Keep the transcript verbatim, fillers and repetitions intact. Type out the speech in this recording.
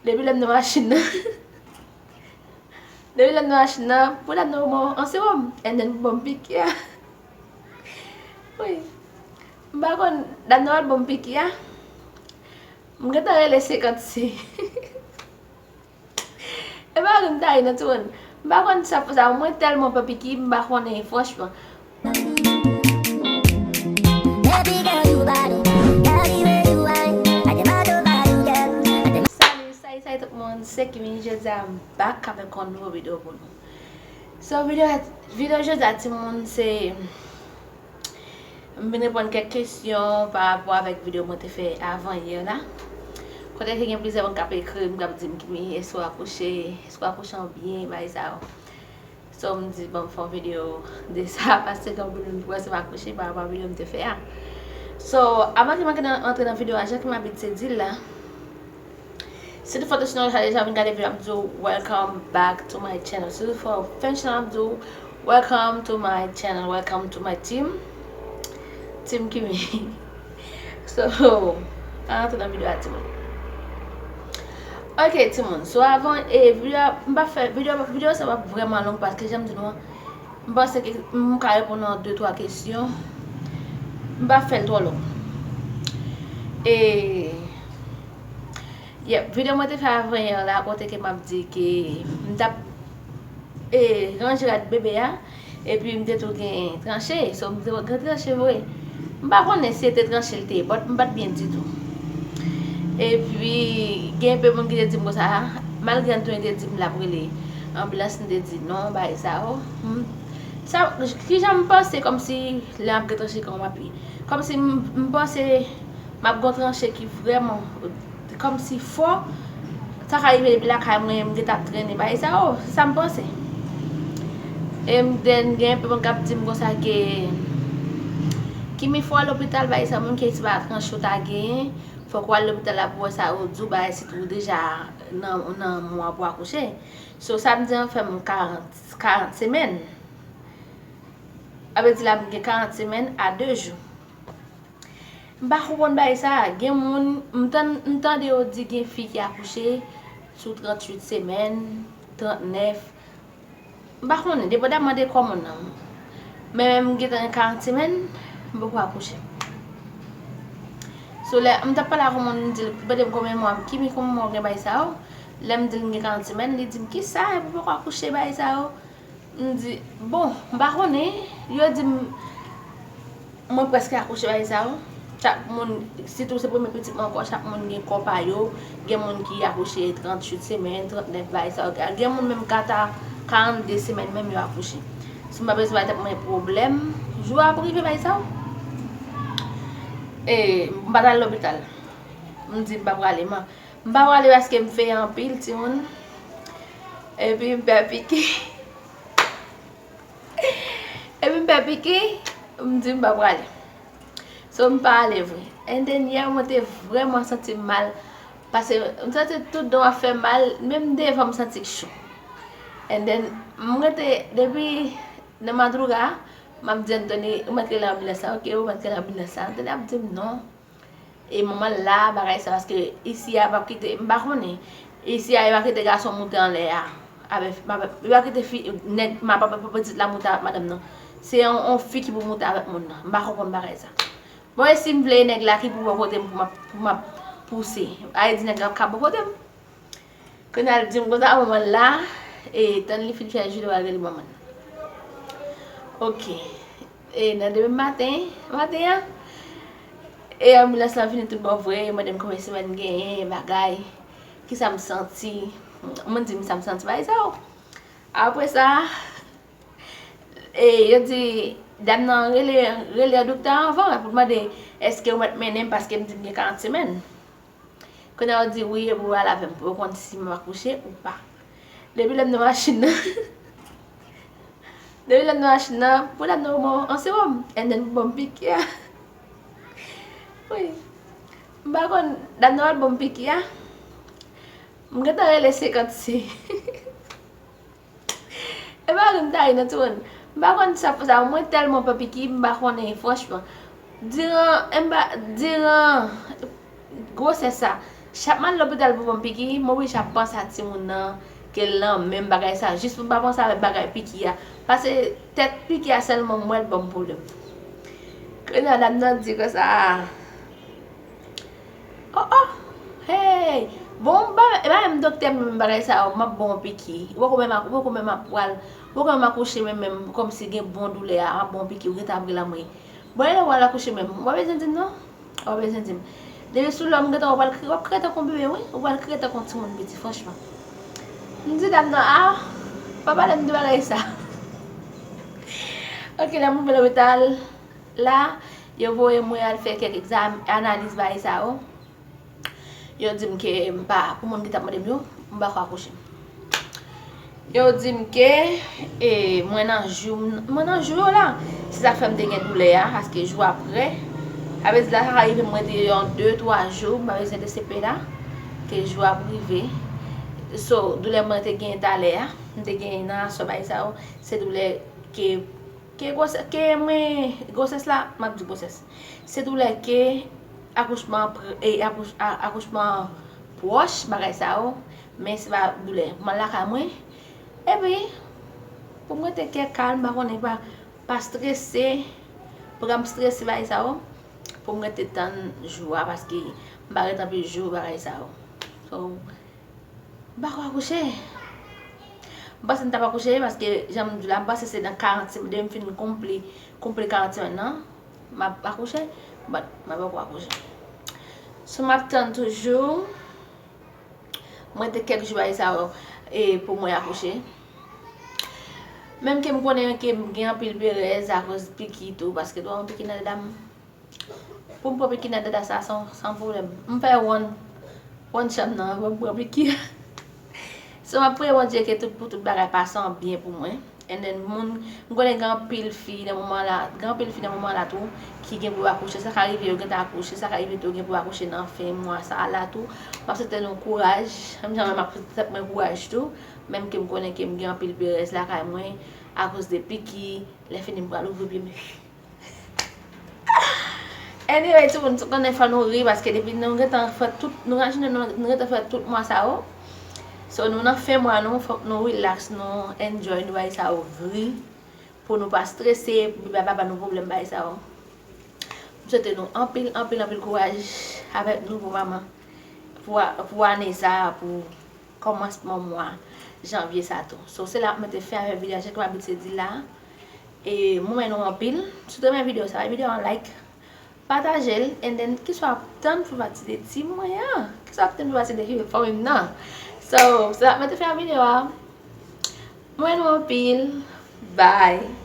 Depi lè m nan machin nan. Depi lè m nan machin nan, pou dat nan ban m yon sewòm, and then pou ban m piki a. Wi. M pa konn, dat nan al ban m piki a. M gentan rele senkant se. E pa vre m ta ri non timoun. M pa konn sa, sa mwen tèlman pè piki, m pa konnen franchman. Baby girl, you bad. Love the way you whine. I demand your body, girl. I demand Salut, salut, salut tout moun. Se Kimi, jodi a m back avèk yon nouvo videyo pou nou. So, videyo, videyo jodi a timoun, se m vin reponn kèk kesyon pa rapò avèk videyo mwen te fè avan yè la. Kote ke gen plizyè moun k ap ekri m, k ap di m, Kimi, èske w akouche? Èske w akouche an byen? Bagay sa yo. So, m di, bon, m fè yon videyo de sa, paske gen anpil moun ki panse m akouche pa rapò a videyo m te fè a. So, avan ke m antre nan, antre nan videyo a, jan ke m abitye di l la, si tout fwa tou sinon sa deja vin gade videyo, m ap di w, welcome back to my channel. Si tout fwa w fenk chanèl, m ap di w, welcome to my channel, welcome to my team. Team Kimi. So, ann antre nan videyo a, timoun. Ok, timoun. So, avan, e, videyo a, m pa fè, videyo, videyo sa p ap vrèman long, paske jan m di nou an, m panse ke m ka reponn nan de, twa kesyon. M pa fè l twò long. E, yep, videyo mwen te fè avan yè la, kote ke m ap di ke m t ap e, ranje rad bebe a, epi m te tou gen tranche, so m te gen tranche vre. M pa konnen si se te tranche l te ye, but m pa t byen ditou. Epi, gen enpe moun ki te di m konsa, malgre Anthony te di m l ap rele anbilans, m te di non, bagay sa yo. M, sa, kijan m panse kòmsi lè m ap gen tranche kòman m ap ye? Kòmsi m, m panse m ap gen yon tranche ki vrèman kòmsi fò, sa ka rive depi lakay mwen, m gentan ap trennen bagay sa yo, se sa m panse. E m then gen enpe moun k ap di m konsa ke, Kimi, fò w al lopital, bagay sa yo, menm ke se pa tranche w ta genyen, fòk w al lopital la pou w wè sa yo di w, bagay, sitou w deja nan, nan mwa pou w akouche. So, samdi an fè m karant, karant semèn. A vle di la, m gen karant semèn a de jou. M pa konprann bagay sa. Gen moun, m tann, m tande yo di gen fi ki akouche sou tranntuit semèn, trannèf. M pa konnen, depandaman de kò moun nan. Men, men m gentan gen karant semèn, m poko akouche. So, lè m t ap pale ak yon moun, m di l, mande m konbyen mwa, Kimi, konbyen mwa w gen, bagay sa yo. Lè m di l m gen karant semèn, li di m, kisa, epi w poko akouche, bagay sa yo. M di, bon, m pa konnen. Yo di m, mwen prèske akouche, bagay sa yo. Chak moun, sitou se premye pitit mwen ankò, chak moun gen kò pa yo. Gen moun ki akouche tranntuit semèn, trannèf, bagay sa yo. Gen moun menm k ata karannde semèn menm yo akouche. Si m pa bezwen bay tèt mwen pwoblèm, jou a ap rive, bagay sa yo. E, m pa t al lopital. M di m pa prale, man. M pa prale paske m fè anpil, timoun. Epi m pè piki. Epi m pè piki, m di m pa prale. So, m pa ale vre. And then, yè, mwen te vrèman santi m mal. Paske m santi tout dan m ap fè mal, menm devan m santi k cho. And then, m rete depi nan madruga, m ap di Anthony, ou mèt rele anbilans la, ok, ou mèt rele anbilans la. Anthony ap di m non. E manman l la, bagay sa, paske isi a p ap kite, m pa konnen. Isi a, yo pa kite gason moute anlè a. Avè, yo pa kite fi, nèg, ma papa, papa pitit la moute avèk madanm nan. Se yon, yon fi ki pou moute avèk moun nan. M pa konprann bagay sa. Bon, e si m vle nèg la ki pou bò kote m pou m ap, pou m ap pouse? A vle di nèg la ap ka bò kote m? Kounye a l di m konsa, manman l la, e tann li fin fè jile, w a rele manman l. Ok. E nan demen maten, maten an, e anbilans lan vini tout bon vre, yo mande m konbyen semèn m genyen, bagay, kisa m santi. Mwen di m sa m santi, bagay sa yo. Apre sa, e yo di, dam nan rele, rele doktè anvan pou l mande èske yo mèt mennen m paske m di m gen karant semèn. Kounye a yo di wi, epi w al avè m pou yo konn si m ap akouche ou pa. Depi lè m nan machin nan, depi lè m nan machin nan, pou dam nan ban m yon sewòm, and then pou ban m piki a. Wi. M pa konn, dam nan al ban m piki a. M gentan rele senkant se. E pa vre m ta ri non timoun. M pa konn sa, sa, mwen tèlman pè piki, m pa konnen franchman. Diran, e m pa, diran gwosès sa, Chak m al lopital pou ban m piki, m oblije ap panse a timoun nan, ke l nan menm bagay sa, jis pou m pa panse avèk bagay piki a. Paske tèt piki a sèlman m wè l ban m pwoblèm. Kounye a dam nan di konsa, oh oh, hey, bon, ba, e pa menm doktè menm bagay sa yo, m ap ban w piki. Ou poko menm ak, ou poko menm ap pral, ou poko menm akouche menm, menm kòmsi gen bon doulè a, m ap ban w piki, ou gentan ap rele anmwe. Bon, e lè w al akouche menm, ou pa bezwen di m non. Ou pa bezwen di m. Depi sou lòm gentan w pral kriye, w ap kriye tankou yon bebe, wi. Ou pral kriye tankou yon timoun piti, franchman. M di dam nan, ah, pa pale m de bagay sa. Ok, lè m rive lopital la, yo voye mwen al fè kèk egzam, analiz bagay sa yo. Yo di m ke m pa, pou moun ki t ap mande m yo, m pa ko akouche. Yo di m ke e, mwen nan jou, mwen nan jou yo la. Se sa k fè m te gen doulè a, paske jou apre, sa vle di la, sa ka rive m rete yon de, twa jou, m pa bezwen TCP la, ke jou ap rive. So, doulè mwen te gen talè a, m te gen nan aswè bagay sa yo, se doulè ke, ke gwosè, ke mwen, gwosès la, m ap di gwosès. Se doulè ke akouchman, pre- e, akouch- a- akouchman pwòch, bagay sa yo, men se pa doulè. M al lakay mwen, epi, pou m rete kè kalm, m pa konnen, pa, pa strese, pou m strese bagay sa yo, pou m rete tann jou a, paske m pa ret anpil jou, bagay sa yo. So, m pa ko akouche. M panse m t ap akouche, paske, jan m di la, m panse se nan karant semèn, depi m fin konpli, konpli karant semèn nan, m ap akouche, but m pa ko akouche. So, m ap tann toujou. Mwen te kèk jou bagay sa yo, e, pou mwen akouche. Menm ke m konnen ke m gen anpil perèz akoz piki tou, paske twò piki nan dada m. Pou m pran piki nan dada sa, se yon, se yon pwoblèm. M fè wonn, wonn chanm nan, pou m pran piki. So, m ap priye Bondye ke tout, pou tout bagay pase an byen pou mwen. And then, moun, m konnen gen anpil fi nan moman la, gen anpil fi nan moman la tou, ki gen pou akouche. Sa ka rive yo gentan akouche, sa ka rive tou yo gen pou akouche nan fen mwa sa a la tou. M ap swete nou kouraj, menm jan mwen m ap swete tèt mwen kouraj tou, menm ke m konnen ke m gen anpil perèz lakay mwen, akoz de piki, lè fini m pral ouvri pye m. Anyway, timoun, tout konnen fò nou ri, paske depi nou gentan fè tout, nou imajine nou, nou gentan fè tout mwa sa yo. So, nou nan fen mwa nou, fòk nou relax, nou enjoy, nou bay sa yo ri, pou nou pa strese, pou pa ba nou pwoblèm bay sa yo. M swete nou anpil, anpil, anpil kouraj avèk nouvo manman pou, pou ane sa, pou kòmansman mwa janvye sa tou. So, se la m te fè avèk videyo a, jan ke m abitye di la. E, m renmen nou anpil. Si w te renmen videyo sa, bay videyo a yon like, pataje l, and then, kisa w ap tann pou pati de ti mwen an? Kisa w ap tann pou pati de fanmi m nan? So, se la m te fè videyo a. M renmen nou anpil. Bye.